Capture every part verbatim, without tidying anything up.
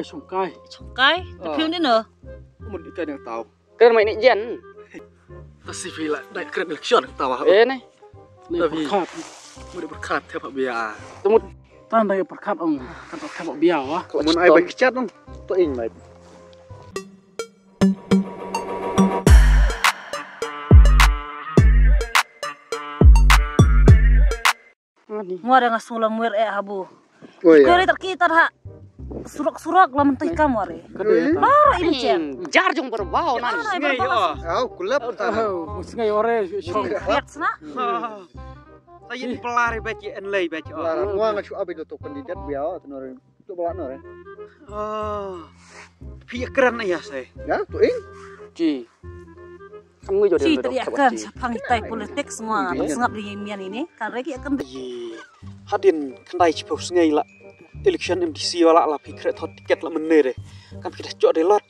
Shongkai. Shongkai? Te phi wan dei no? Mut dei kai dang tau. Kren mai ni jen. Ta si phi la dai kren election tau ah. Eh ni. Ni pyrkhat. Mut dei pyrkhat thep bia. Te mut. Tan dei pyrkhat ong. Kan thep bia wa. Mun ai bai kchat ong. To ing mai. Ngwa da nga sngewlem wer eh habu. Kore tar ki tar ha. Surok surok lam tei kam ware. Bar im chen. Jar jong berbau nan. Sngai oh. Au kulap ta. Sngai ore. Shong. Sna. Sa yin pelari beci en lei beci. Ngwa nga shu abi do to kandidat bia tu nore. Tu bala nore. Oh. Phi kren ya sai. Ya tu ing. Ji. Kan ngui jodi. Ci tadi akan sapang itai politik semua sngap di mian ini kan regi akan. Hadien khyndai chiphew sngi la election M D C wala la phi khreh thot tiket la mynne re. Kan phi da chok de lot.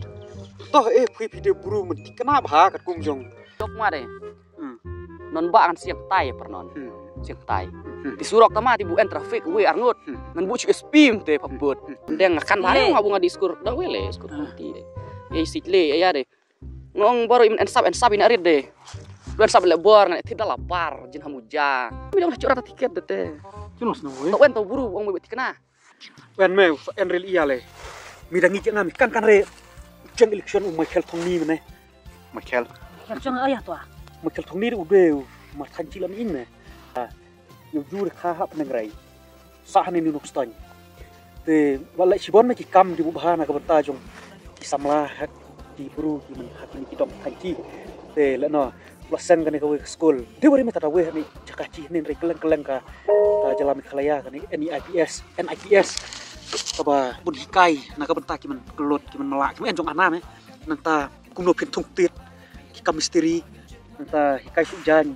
Toh eh phi phi de bru men tikna bha kat kum jong. Jok ma de. Non ba kan siang tai per non. Siang tai. Ti surok tama ti bu en traffic we arngut. Nan bu chu spim te pabut. Deng kan ba nga bu nga diskur da we le skur ti de. Ei sit le ya de. Ngong baru imen ensap ensap ina rit de. Ensap le bor ngan thip da lapar jin hamuja. Mi dong chura ta tiket de te. Chulus no we. To wen to buru ong me tikna. Wen me en ril iya le. Mi dang ngi jeng ami kan kan re. Jeng election u Michael Thongni mene. Michael. Election aya to. Michael Thongni u de ma than chi lam in me. Yu jur kha hap neng rai. Sa hane ni nuk stang. Te wala shibon na ki kam di bubha na ka bynta jong ki samla ha ki bru ki men ha ki ni ki dong thai ki. Te le no la seng kane ka wei ka skul. Te wari me ta da wei ni jaka chi nen rai keleng keleng ka ka jala Meghalaya kane N I P S, N I P S. Kaba bun hikai na ka bynta ki men kelut ki men mala ki men jong ana me. Nang ta kumno phin thung tit ki kam mistri. Nang ta hikai suk jan.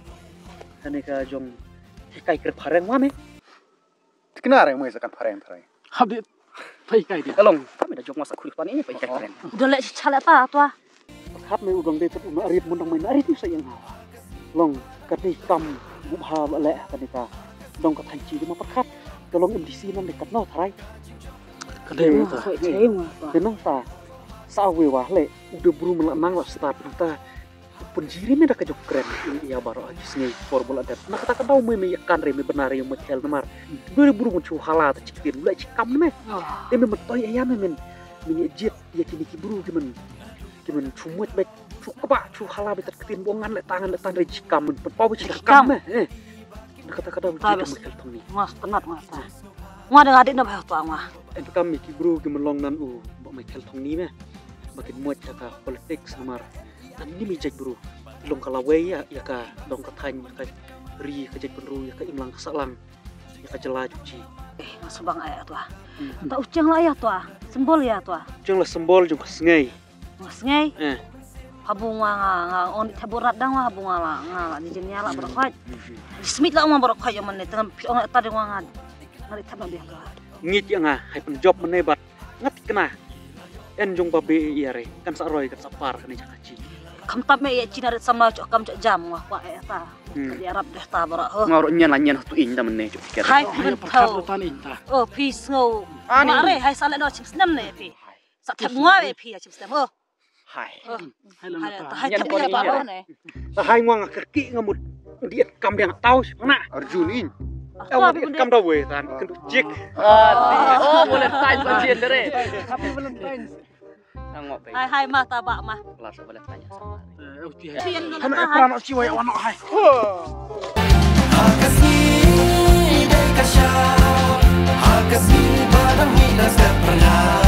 Kane ka jong hikai kre phareng wa me. Tikna re mo sa kan phareng phareng. Habit. Pai kai dia. Kalong, kami da jong masa khuri pani pai kai phareng. Udah lek chala ta tua. Hap me udang de tut una arit mundang mai arit sa yang hawa. Long kati kam bubha ba lek kati ka dong ka thanchi di ma perkhat. Kalong M D C nan de kat no tharai. Kati ta. Tenang ta. Sa we wa le udah bru melak nang la start ta. Pynjiri me da ka jong kren ïa baroh ha ki sngi por bula dep. Na kata ka daw me me ïa kan re me bna re me khel namar. Bru bru ngan chu hala ta chik tin la chik kam me. Te me me toy ïa me men. Me ïa jied ïa kini ki bru ki men. Ki men chu muat bek chu kaba chu hala bek ta kin bo ngan le tangan le tan re chik kam men. Pynpaw bek chik kam me. Na kata ka daw jied me khel thong ni. Mas tenat mas ta. Ngwa da ngadi na ba ta ngwa. En kam me ki bru ki men long nan u ba me khel thong ni me. Ba kin muat ta ka politics namar. Ani mi jait bru long ka lawei ïa ïa ka dong ka thaiñ ïa ka ri ka jait bru ïa ka imlang ka sahlang ïa ka jylla jong chi. Eh, nga subang ai atwa. Ta u cheng la ïa twa. Symbol ïa twa. Cheng la symbol jong ka sngi. Nga sngi. Eh. Habu nga nga nga on thabu rat dang habu nga la nga la di jenia la baroh khaj. Di smit la nga baroh khaj man ne tang pi ong ta de nga nga. Nga di thabu bi ka. Ngi ti nga hai pynjop man ne bat. Nga tikna. En jong ba be ïa re kan sa roi kan sa par kan jaka chi. Kham tap me ïa chi na rit samla chok kam chok jam ngwa kwa ïa ta. Di arab deh ta bara. Ngwa ro nyen la nyen tu in da men ne chok ker. Hai phi men pyrkhat tan in ta. Oh phi sngew. Ani. Ngwa re hai sa le no chim snem ne phi. Sa thep ngwa re phi chim snem oh. Hai. Hai ta hai thep ngwa bara ne. Sa hai ngwa nga kyrki nga mut. Di et kam dia nga tau si mana. Arjun in. Ewa di et kam da we tan kendu jik. Oh Valentine sa jin dere. Happy Valentine. Hai hai ma ta ba ma. Kelas Valentine sa ma. Hana epran si wai wan hai. Ha ka sngi dei ka sha. Ha ka sngi ba dang hi da step pernah.